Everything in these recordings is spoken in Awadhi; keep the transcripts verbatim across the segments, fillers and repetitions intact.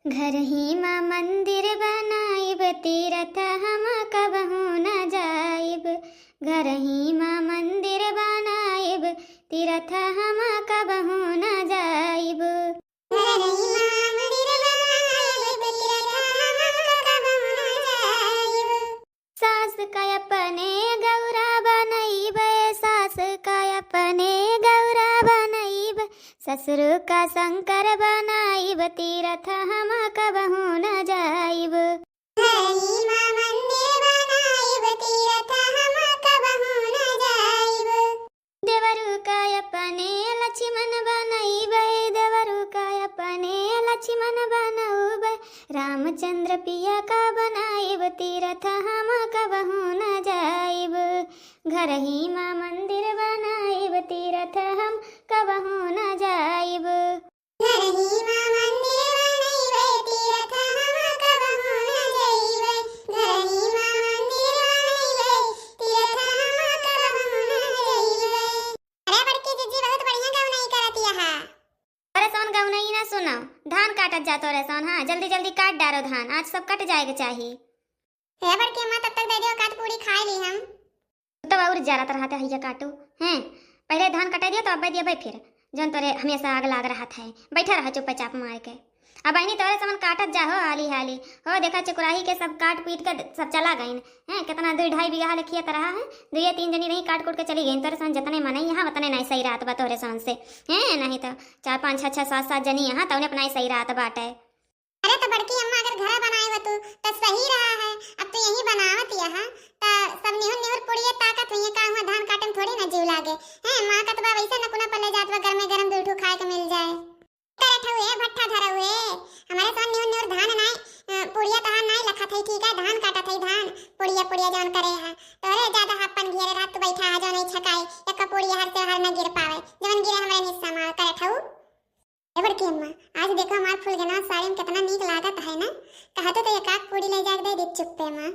घरही मा मंदिर बनाइब, तीरथ हम कबहूँ न जाइब। घरही मा मंदिर बनाइब, तीरथ हम कबहूँ न जाइब। घरही मा मंदिर बनाइब, तीरथ हम कबहूँ न जाइब। सास का अपने गौरा बनइबे, सास का अपने गौरा बनइबे, ससुर का शंकर बनइबे, तीरथ हम कबहूँ न जाइब। घरही मा मंदिर बनइबे, तीरथ हम कबहूँ न जाइब। देवरू का अपने लक्ष्मण बनइबे, देवरू का अपने लक्ष्मण बनउबे, रामचंद्र पिया का बनइबे, तीरथ हम कबहूँ न जाइब। घरही मा मंदिर बनइबे, तीरथ हम कबहूँ न जाइब। घरही मा मंदिर बनइबे, तीरथ हम कबहूँ न जइबे। घरही मा मंदिर बनइबे, तीरथ हम कबहूँ न जइबे। अरे बड़की जिज्जी, बहुत बढ़िया गवनई करत यहा। अरे सोन, गवनई ना सुनो, धान काटत जा तोरे सोन। हाँ, जल्दी जल्दी काट डारो धान, आज सब कट जाए के चाही। हे बड़की अम्मा, तब तक दे दियो, काट पूड़ी खाए ली हम। तब और जरत रहत है ये काटू, हैं? पहले धान कटाई दियो तो अब दियो भाई फिर, जौन तोरे हमेशा आग लाग रहत है। बैठा रहा चुप्पे चाप मार के। अब बहिनी तोरे समन काटत जा हो हाली हाली। हो देखा चुकुराही के सब काट पीट के सब चला गइन, हैं? कितना दुई ढाई बीघा ले खेत रहा है, दुइये तीन जनी रही काट कूट के चली गइन। तोरे समन जतने मनई यहाँ उतने नाई सही रहत बा तोरे समन से, हैं? नहीं तो चार पाँच छः छः सात सात जनी यहाँ तौने अपना ही सही रहत बाटे। अरे तो बड़की अम्मा अगर घरा बनाए हो तू तो सही रहा है, अब तू यहीं बनावत यहा तो सब निहुर निहुर पुड़िए ताकत हुई है, का हुआ धान काटे में थोड़ी ना जीव लागे। हैं, माँ का तो बा वैसे नकुना पले जात बा, गरमे गरम दुई ठू खाए के मिल जाए। करे ठउए भट्ठा धरउए, हमारे सोन निहुर निहुर धान नाय, अ, पुड़िया तहार नाय लखत है, ठीक है, धान काटत है, धान पुड़िया पुड़िया जौन करे है, तोरे ज्यादा हापन घेरे रहत तू बैठा है, जो नहीं छकाई, एक पुड़िया हर से हर न गिर पावे, जवन गिरे हमारे निस्सा मार करे ठऊ। ए बड़की अम्मा, आज देखो हमार फुलगेना साड़ी में कितना नीक लागत है ना। कहतो तो एक आध पूड़ी ले जाके दे दी चुप्पे मा।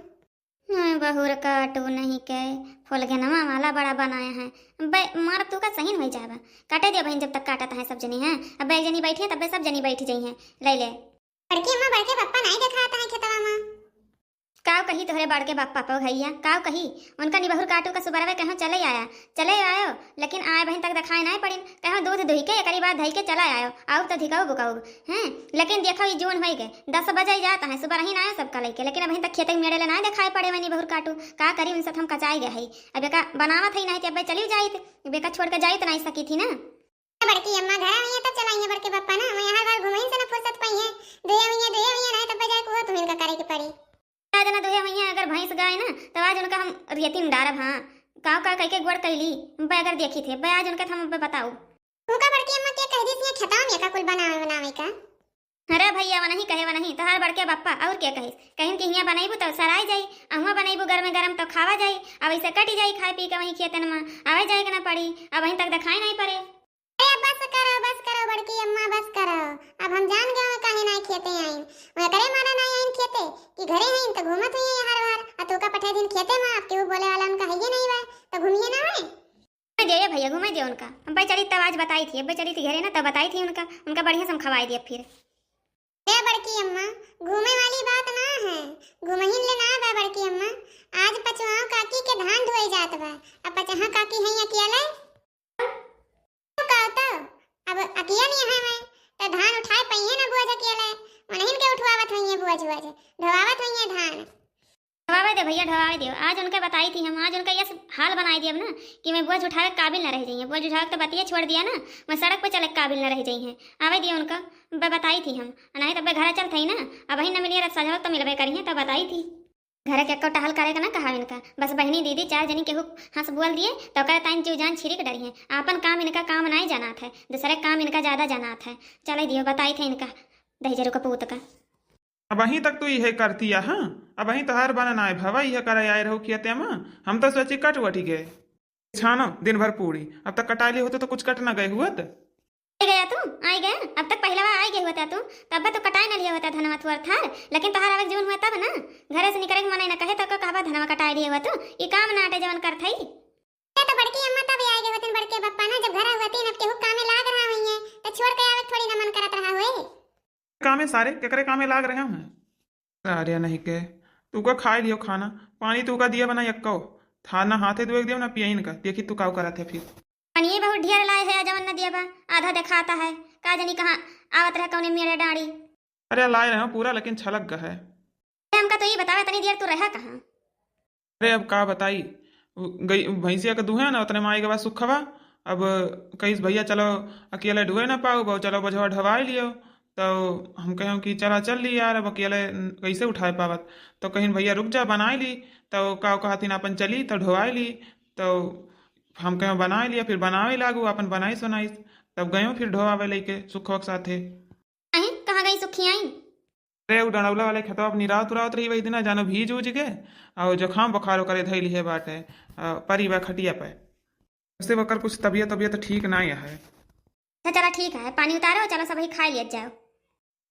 नहीं बहुर काटू नहीं के, फुलगेनवा वाला बड़ा बनाया है। बे, मार तू का सही नहीं जाबा। काटे दे बहन, जब तक काटत है सब जनी हैं। अब एक जनी बैठी है तब सब जनी बैठ जाई हैं। ले ले। बड़की अम्मा, बड़के पप्पा नहीं देखाता है खेतवा मा। काव कही तोहरे बड़के बाप पापा भैया, काव कही? उनका निबहुर काटू का सुबरवे कहो चले आया, चले आयो, लेकिन आए बहिन तक देखाए नाय पड़िन। कहो दूध दुही के एकरी बाद धई के चला आयो, आउब तो धिकाउब उकाउब। हैं, लेकिन देखो ई जून होई गए, दस बजे जात हैं, सुबह रही ना आयो सबका लइके, लेकिन अबहिन तक खेते के मेड़े ले ना देखाए पड़े वही निबहुर काटू। का करी उनसे तो हम कचाई गए हई। अब एका बनावत हई नहीं तो अब चली जाइत, अब एका छोड़ के जाइत नहीं सकी थी ना। बड़की अम्मा घरा हुई है तब चलाई है बड़के पप्पा ना, मैं हर बार घुमही से ना फुर्सत पाई है। दुहे हुई है, दुहे हुई है ना तब जाए को तुम इनका करे के पड़ी। आज ना दुहे हुई है, अगर भैंस गाय ना तब आज उनका हम रेती में डारब। हाँ, काव का कह के गोड़ कैली, बे अगर देखी थे, बे आज उनका हम बे बताऊ। उनका बड़की अम्मा के कह दी थी खेतवा में का कुल बनावे बनावे का। अरे भैया वनही कहे वनही तोहार बड़के पप्पा और के कहिस, कहिन कि हियाँ बनैबू तब सराय जाई, अहुआ बनैबू गरमे गरम तो खावा जाई, अब ऐसे कटी जाई खाए पी के वहीं खेतन में, आवे जाए के ना पड़ी, अब वहीं तक देखाई नहीं पड़े। अरे बस करो, बस करो बड़की अम्मा, बस करो। अब हम जान गए काहे ना खेते आइन। वो एकरे मारा ना आइन खेते कि घरे हैं तो घूमत हुई है हर बार। आ तू का पठे दिन खेते में, अब केहू बोले वाला उनका है ये नहीं बा, तो घूमिए ना आए। घूमे दे भैया, घूमे दे उनका। हम भाई चली तब आज बताई थी, अब चली थी घरे ना तब बताई थी उनका, उनका बढ़िया से हम खवाई दिए फिर। ए बड़की अम्मा, घूमे वाली बात ना है, घूमहिन ले ना बा बड़की अम्मा। आज पचवा काकी के धान ढोए जात बा, अब पचहा काकी है अकेले। तो का तो, अब अकिया नहीं है मैं, तो धान उठाए पइहे ना बोझ अकेले, उन्हीं के उठवावत होइए बोझ बोझ, ढोवावत होइए धान। ढोवावे दे भैया, ढोवावे दे। आज उनके बताई थी हम, आज उनका यस हाल बनाई दियब ना कि मैं बोझ उठावे के काबिल ना रह जाइए। बोझ उठावे के तो बतिये छोड़ दिया ना, मैं सड़क पे चले के काबिल ना रह जाइए। आवे दिए उनका, ब-, बताई थी हम, नहीं तो अब घर चलत ही ना, अब वही न मिलिए, रत सजवक तो मिलबे करिए, तब बताई थी। घर के एक्को टहल करे के ना कहा इनका, बस बहिनी दीदी चार जनी केहू हंस बोल दिए तो ओकरे ताइन जीव जान छिरिक डरिए। आपन काम इनका काम नाई जनात है, दूसरे काम इनका ज्यादा जनात है। चले दियो, बताई थे इनका दहिजरू के पूत का। अबहीं तक तू इहे करती आ, हाँ? अबहीं तोहार बना नाय भवा, इहे करे आए रहू खेते में। हम तो सोची कट वटी गए। छानो दिन भर पूड़ी, अब तक कटाई ली होते तो कुछ कट ना गए हुआ तो। आई गया तू, आई गया। अब तक पहलवा आई गए हुआ तू, तब तो कटाई ना लिया होता धनवा थुअर थार, लेकिन तोहार आवे के जून हुआ तब ना। घरे से निकले के मन ना कहे तो का कहबा धनवा कटाई लिए हुआ तू, ई काम ना आटे जवन करत हई। ये तो बड़की अम्मा तब आई गए होते बड़के पप्पा ना, जब घर हुआ तीन अब केहू कामे लाग रहा हुई है तो छोड़ के आवे के थोड़ी ना मन करत रहा हुए। कामे सारे, केकरे कामे लाग रहे हैं? सारे नहीं के, तू का खाए लियो खाना, पानी तू का दिया बना यक्को, था ना हाथे धोए दियो ना पियइन का, देखी तू काउ करत है फिर। पानी बहुत ढेर लाए है, जवन न दिया बा, आधा देखाता है, का जानी कहाँ आवत रहे कौने मेरे डाड़ी। अरे लाए रहे हो पूरा, लेकिन छलक गा है। अरे हमका तो ये बतावे, इतनी देर तू रहा कहाँ? अरे अब का बताई, उ गई भैंसिया के दुहे ना, उतने माई के बाद सुखवा। अब कहिस, "भैया चलो, अकेले ढुए ना पाऊ, बहु चलो बझवा ढवाई लियो।" तो हम कहें कि चला चल ली यार, अब अकेले न-, कैसे उठाए पावत। तो कहिन, "भैया रुक जा, बनाए ली।" तो का कहथिन, "अपन चली तो ढवाई ली।" तो हम कहें बनाए लिया, फिर बनावे लागू, अपन बनाई सुनाई। तब गयो फिर ढोआवे लेके सुखवा के साथे। अहीं, कहाँ गई सुखियाई? अरे, उ डंडौला वाले खेतवा पर निरावत उरावत रही वही दिना, जानो भीज उज के, और जुकाम बुखार ओकरे धइली है बाटे, आ, परी बा खटिया पे। वैसे ओकर कुछ तबियत, तबियत ठीक नाई है। अच्छा, चला ठीक है, पानी उतारो, चलो सब ही खाए लिया जाओ।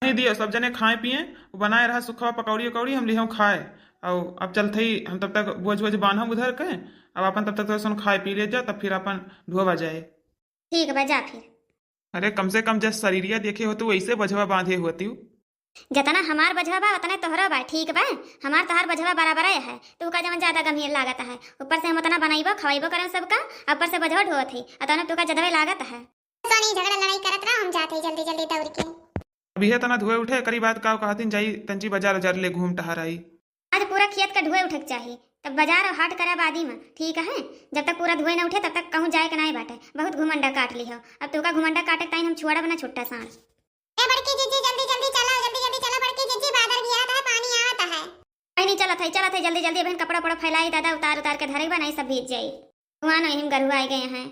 नहीं दियो, सब जने खाए पिए, उ बनाए रहा सुखवा पकौड़ी उकौड़ी, हम लिहो खाए, और अब चलत ही हम तब तक बोझ वोझ बांधम उधर के, अब अपन तब तक तो सुन खाए पी ले जा, तब फिर अपन ढोवा जाए। ठीक बा, जा फिर। अरे, कम से कम जस शरीरिया देखे होतू, वैसे बझवा बांधे होतू। जतना हमार बझवा बा, उतने तोहरो बा, ठीक बा? हमार तोहार बझवा बराबरे है। तू का जवन ज्यादा गंभीर लागत है। ऊपर से हम उतना बनइबो, खवइबो करम सबका, आ ऊपर से बझवा ढोवत है। आ तने तू का जदवे लागत है। सोनी, झगड़ा लड़ाई करत रहो, हम जात हई जल्दी जल्दी दौड़ के। अभी है तना धुए उठे, करी बात का कहतिन, जाई तंची बाजार उजार ले घूम टहर आई। आज पूरा खेत का धुए उठे के चाही, तब बाजार और हाट करे बादी में, ठीक है? जब तक पूरा धुए न उठे, तब तक कहूँ जाए के नाई बाटे। बहुत घुमंडा काट ली हो। अब तू का घुमंडा काटे के ताईं हम छुआड़ा बना छुट्टा सांस। ए बड़की जीजी, जल्दी जल्दी चला, जल्दी जल्दी चला बड़की जीजी, बादर घेरत है, पानी आवत है। बहिनी चलत है, चलत है, जल्दी जल्दी, बहन कपड़ा उपड़ा फैलाई दादा, उतार उतार के धरे बा, नाई सब भीज जाई। भगवान वही में गरुआ आए गए हैं।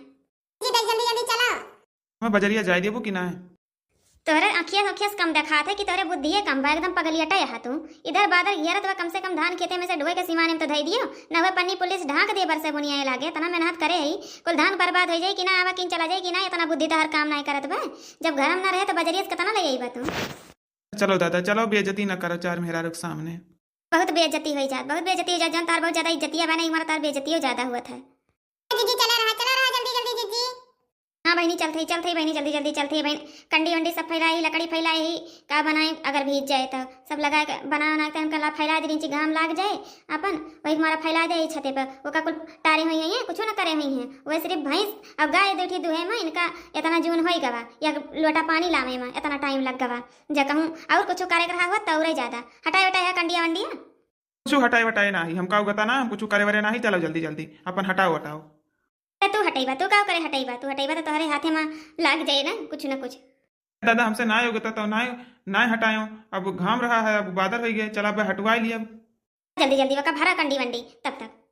जी देख, जल्दी जल्दी चला। मैं बजरिया जाए देबू कि ना? तोहरे अखिया अखिया से कम देखात है कि तोहरे बुद्धिये कम बा, एकदम पगलियटे है तू। इधर बादर घेरत बा, कम से कम धान खेते में से ढोए के सिमाने में तो धई दियो, न हुए पन्नी पुलिस ढांक दे बरसे बुनियाए लागे, इतना मेहनत करे है, कुल धान बर्बाद हो जाई कि ना, आवा किन चला जाई कि ना, इतना बुद्धि तोहर काम नाई करत बा। जब घर में ना रहे तो बजरिया से कितना ले आई बा तू? चलो दादा, चलो, बेइज्जती न करो चार मेहरारू के सामने। बहुत बेइज्जती होई जात, बहुत बेइज्जती होई जात, जौन तार बहुत ज्यादा इज्जतिया बा ना, ई मारा तार बेइज्जतियो ज्यादा हुआ था। जीजी चला रहा, चला रहा, जल्दी जल्दी जीजी। हाँ बहिनी, चलत ही, चलत ही बहिनी, जल्दी जल्दी चलत ही बहिनी। कंडी वंडी सब फैलाई, लकड़ी फैलाई, का बनाई अगर भीज जाए तो सब लगा के बना बना के हमका ला फैला दे, नीचे घाम लाग जाए अपन, वही मारा फैला दे छते पर, ओका कुल टारे हुई हैं, कुछ ना करे हुई हैं, वह सिर्फ भैंस और गाय दो ठी दुहे में इनका इतना जून होई गवा, या लोटा पानी लावे में इतना टाइम लग गवा। जा कहूँ और कुछ करे के रहा हुआ तौरे ज्यादा। हटाए उटाए है कंडिया वंडिया। कुछ हटाए वटाए नाही, हम का उगता ना, हम कुछ करे वरे नाही, चलो जल्दी जल्दी अपन हटाओ वटाओ। अरे तू हटैबा, तू का करे हटैबा, तू हटैबा तो तोहरे हाथे में लाग जाए ना कुछ ना कुछ। दादा हमसे ना उगता तो ना, ना हटायो, अब घाम रहा है, अब बादर हो गए, चला बे हटवाई लिया। जल्दी जल्दी वका भरा कंडी वंडी तब तक।